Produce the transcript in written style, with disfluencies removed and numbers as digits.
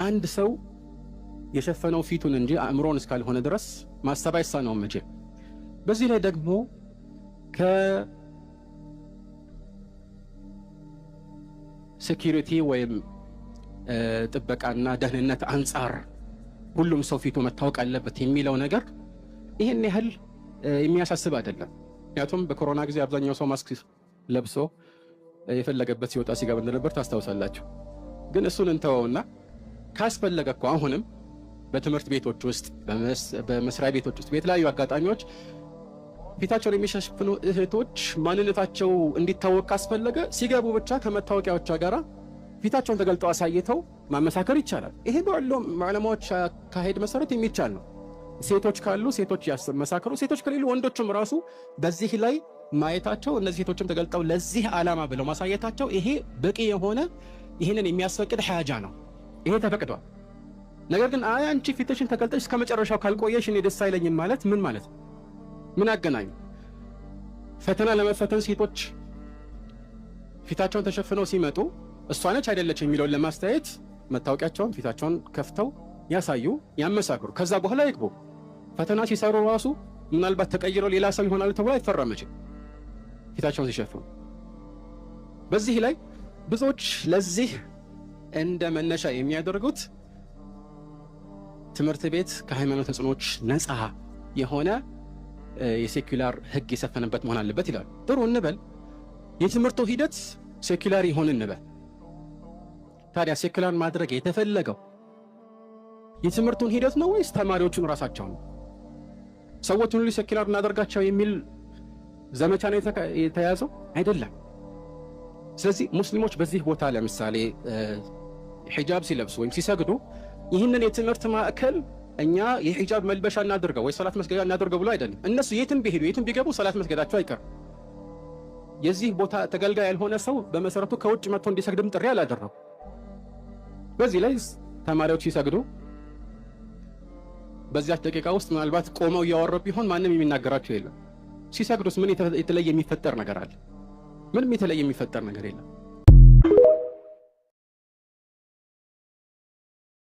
አንድ ሰው የሸፈነው ፊቱን እንጂ አእምሮን እስካልሆነ ድረስ ማሰብ አይሳነውም መቼም። በዚህ ላይ ደግሞ ከ security ወይም ጥበቃና ደህንነት አንጻር ሁሉም ሰው ፊቱ መታወቅ አለበት የሚለው ነገር ይህን ያህል የሚያሳስብ አይደለም። ምክንያቱም በኮሮና ጊዜ አብዛኛው ሰው ማስክ ለብሶ የፈለገበት ሲወጣ ሲገባ እንደነበር ታስታውሳላችሁ። ግን እሱን እንተወውና ካስፈለገ እኮ አሁንም በትምህርት ቤቶች ውስጥ፣ በመስሪያ ቤቶች ውስጥ፣ በተለያዩ አጋጣሚዎች ፊታቸውን የሚሸፍኑ እህቶች ማንነታቸው እንዲታወቅ ካስፈለገ ሲገቡ ብቻ ከመታወቂያዎቿ ጋር ፊታቸውን ተገልጠው አሳይተው ማመሳከር ይቻላል። ይሄ በዑለማዎች አካሄድ መሰረት የሚቻል ነው። ሴቶች ካሉ ሴቶች ያመሳክሩ፣ ሴቶች ከሌሉ ወንዶችም ራሱ በዚህ ላይ ማየታቸው፣ እነዚህ ሴቶችም ተገልጠው ለዚህ ዓላማ ብለው ማሳየታቸው ይሄ በቂ የሆነ ይህንን የሚያስፈቅድ ሓጃ ነው። ይሄ ተፈቅዷል። ነገር ግን አይ አንቺ ፊትሽን ተገልጠሽ እስከ መጨረሻው ካልቆየሽ እኔ ደስ አይለኝም ማለት ምን ማለት ነው? ምን አገናኙ? ፈተና ለመፈተን ሴቶች ፊታቸውን ተሸፍነው ሲመጡ እሷ ነች አይደለች የሚለውን ለማስተያየት መታወቂያቸውን ፊታቸውን ከፍተው ያሳዩ፣ ያመሳክሩ። ከዛ በኋላ ይግቡ። ፈተና ሲሰሩ ራሱ ምናልባት ተቀይረው ሌላ ሰው ይሆናሉ ተብሎ አይፈራም መቼም ፊታቸውን ሲሸፍኑ። በዚህ ላይ ብዙዎች ለዚህ እንደ መነሻ የሚያደርጉት ትምህርት ቤት ከሃይማኖት ተጽዕኖዎች ነፃ የሆነ የ secular ሕግ የሰፈነበት መሆን አለበት ይላሉ። ጥሩ እንበል፣ የትምህርቱ ሂደት secular ይሆን እንበል። ታዲያ secular ማድረግ የተፈለገው የትምህርቱን ሂደት ነው ወይስ ተማሪዎቹን ራሳቸው ነው? ሰዎችን ሁሉ secular እናደርጋቸው የሚል ዘመቻ ነው የተያዘው? አይደለም። ስለዚህ ሙስሊሞች በዚህ ቦታ ለምሳሌ ሒጃብ ሲለብሱ ወይም ሲሰግዱ ይህንን የትምህርት ማዕከል እኛ የሒጃብ መልበሻ እናድርገው ወይ ሰላት መስገጃ እናድርገው ብሎ አይደለም። እነሱ የትም ቢሄዱ የትም ቢገቡ ሰላት መስገዳቸው አይቀርም። የዚህ ቦታ ተገልጋይ ያልሆነ ሰው በመሰረቱ ከውጭ መጥቶ እንዲሰግድም ጥሪ አላደረጉ። በዚህ ላይ ተማሪዎች ሲሰግዱ በዚያች ደቂቃ ውስጥ ምናልባት ቆመው እያወሩ ቢሆን ማንም የሚናገራቸው የለም። ሲሰግዱስ ምን የተለየ የሚፈጠር ነገር አለ? ምንም የተለየ የሚፈጠር ነገር የለም።